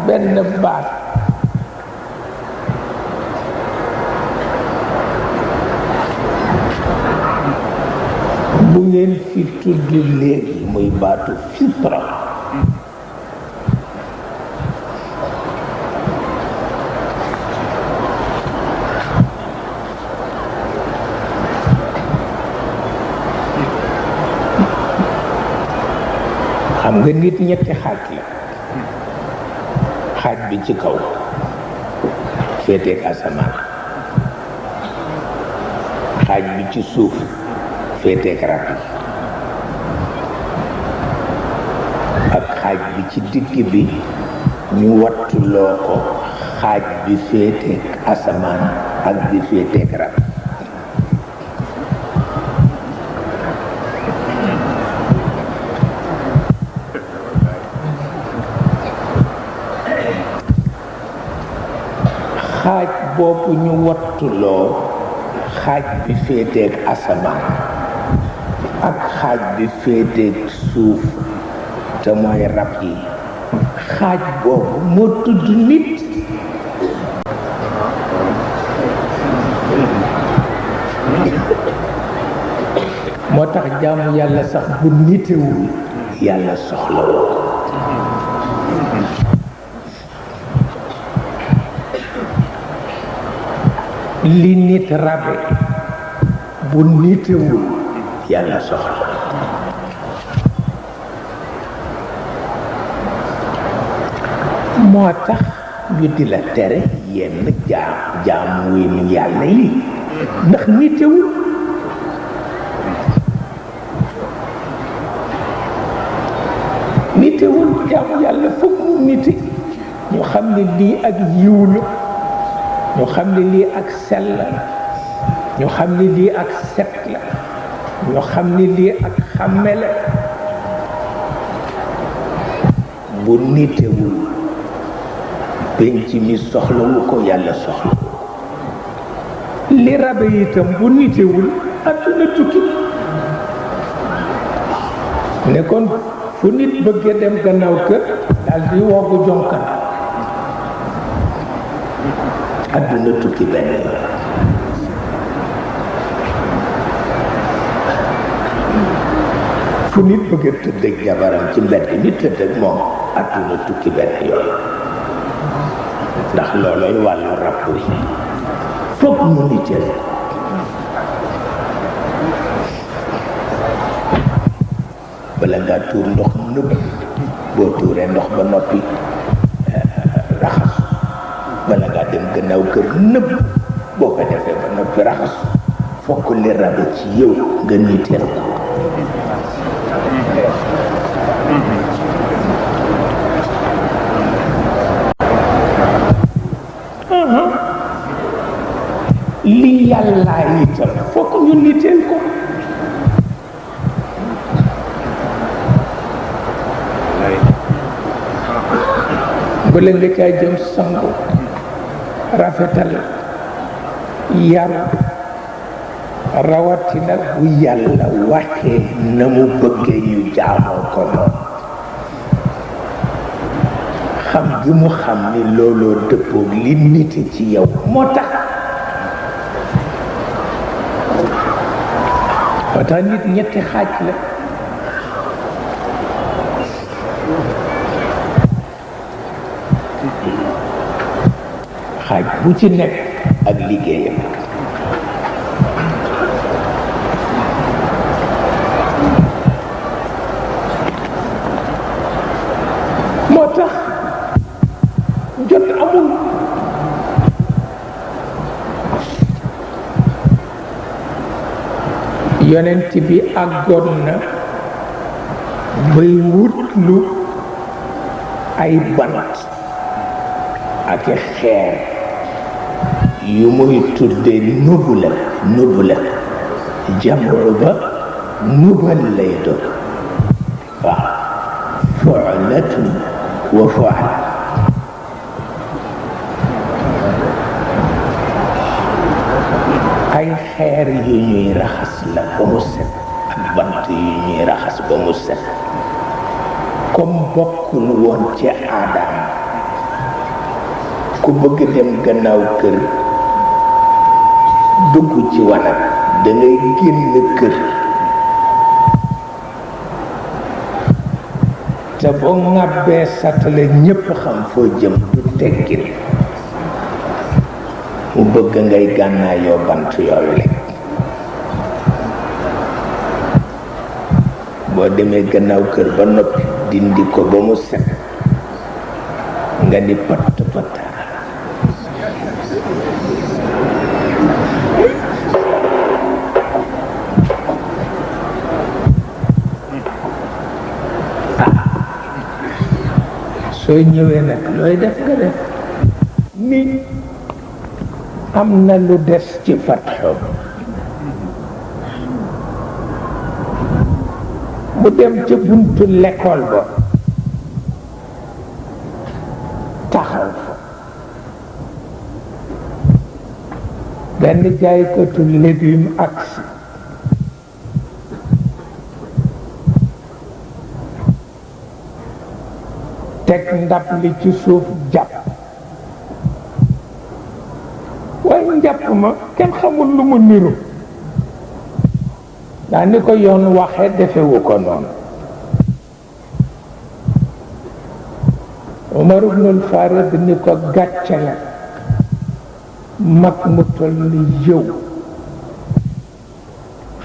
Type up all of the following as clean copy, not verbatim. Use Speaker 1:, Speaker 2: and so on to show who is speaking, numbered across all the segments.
Speaker 1: benn baat bu ngeen fi tudd léegi muy baatu fitra xam nga nit ñetti xaaj la xaaj bi ci kaw féeteeg asamaan xaaj bi ci suuf féeteeg rab yi ak xaaj bi ci digg bi ñu wattuloo ko xaaj bi féeteeg asamaan ak bi féeteeg rab xaaj boobu ñu wattuloo xaaj bi féeteeg asamaan ak xaaj bi féeteeg suuf te mooy rab yi xaaj boobu moo tudd nit moo tax jaamu yàlla sax bu nitewul yàlla soxlawoo li nit rabe bu nitewul yàlla soxla moo tax ñu di la tere yenn jaamu wéenu yàlla yi ndax nitewul jaamu yàlla foog mu nite ñu xam ne lii ak yiw la ñu xam ne lii ak sell la ñu xam ne lii ak set la ñu xam ne lii ak xàmme la bu nitewul penc mi soxlawu ko yàlla soxla li rabe itam bu nitewul àdduna tukki ne kon fu nit bëggee dem gannaaw kër daal di woggu jonkan àdduna tukki benn yoon fu nit bëgg a tëdd ak jabaram ci mbedd nit tëdd ak moom àdduna tukki benn yoon ndax looloy wàllu ràbb wi foog mu niteel bala ngaa tuur ndox nëbb boo tuuree ndox ba noppi raxas bala ngaa dem gannaaw kër nëbb boo ko defee ba noppi raxas fokk li rabe ci yow nga niteel ko li yàlla itam fokk ñu niteel ko bala nga caa jëm sangu rafetal yaru rawatina bu yàlla waxee na mu bëggee ñu jaamoo ko noonu xam gi mu xam ni looloo dëppoog li nite ci yow moo tax nit ñetti xaaj la xaaj bu ci nekk ak liggéeyam moo tax jot amul yonent bi àggoon na bay wutlu ay bant ak xeer yu muy tudde nubula jamu ba nubal lay doon waaw fu'latun wa fu'al ay xeer yu ñuy raxas la ba mu set ak bant yu ñuy raxas ba mu set comme bokkul woon ci aadam ku bëgg dem gannaaw kër dugg ci wanag da ngay génn kër te boo ŋàbbee satale ñépp xam foo jëm du teggin mu bëgg ngay gànnaayoo bant yooyu lekk boo demee gannaaw kër ba noppi dindi ko ba mu set nga ni patt pattaara soo ñëwee nag looy def nga def ni am na lu des ci fatxo mu dem ca buntu l'école ba taxaw fa benn jaaykatu légume aksi teg ndab li ci suuf jàpp waaye njàpp ma kenn xamul lu mu niru daa ni ko yoon waxe defewu ko noonu Umar ibnul Farid ni ko gàcce la mag mu toll ni yow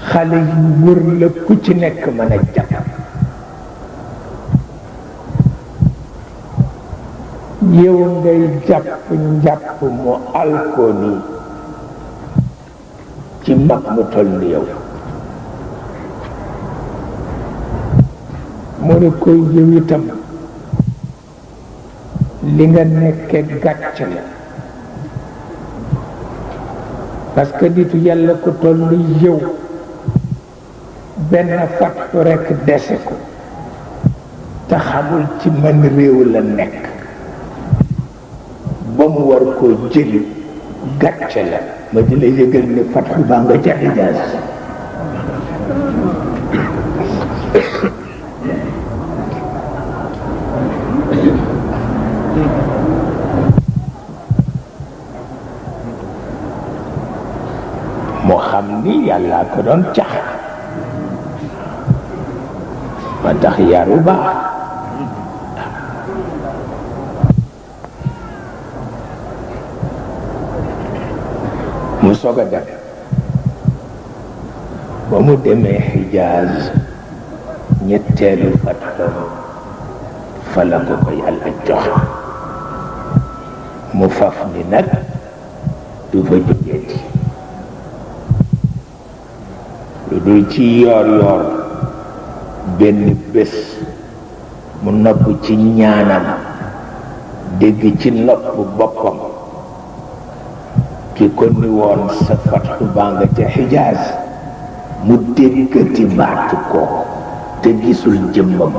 Speaker 1: xale yu wër la ku ci nekk mën a jàpp yow ngay jàpp njàpp mu alkooni ci mag mu toll ni yow mu ne koy yow itam li nga nekkee gàcce la parce que nitu yàlla ko toll ni yow benn fattu rekk dese ko te xamul ci man réew la nekk ba mu war koo jëli gàcce la ma di la yëgal ni fatxu baa nga ca Hijaaz moo xam ni yàlla ko doon cax ma tax yaru baax mu soog a dem ba mu demee Hijaaz ñetteelu fatxam fa la ko ko yàlla jox mu faf ni nag du fa jógeeti lu dul ci yoor yoor benn bés mu nopp ci ñaanam dégg ci nopp boppam ki ko ni woon sa fatxu baa nga ca Hijaaz mu déggati baatu ko te gisul jëmmam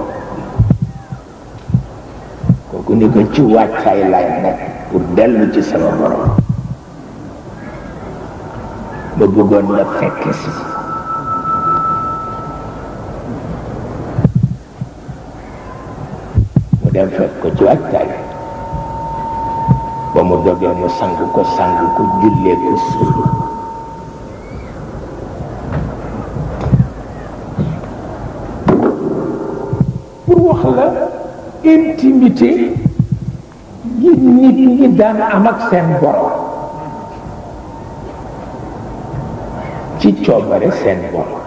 Speaker 1: kooku ni ko ci wàccaay lay nekk pour dellu ci sama borom ba bëggoon la fekke si mu dem fekk ko ci wàccaay ba mu dogee mu sang ko jullee ko suul pour wax la intimité yi nit ñi daan am ak seen borom ci coobare seen borom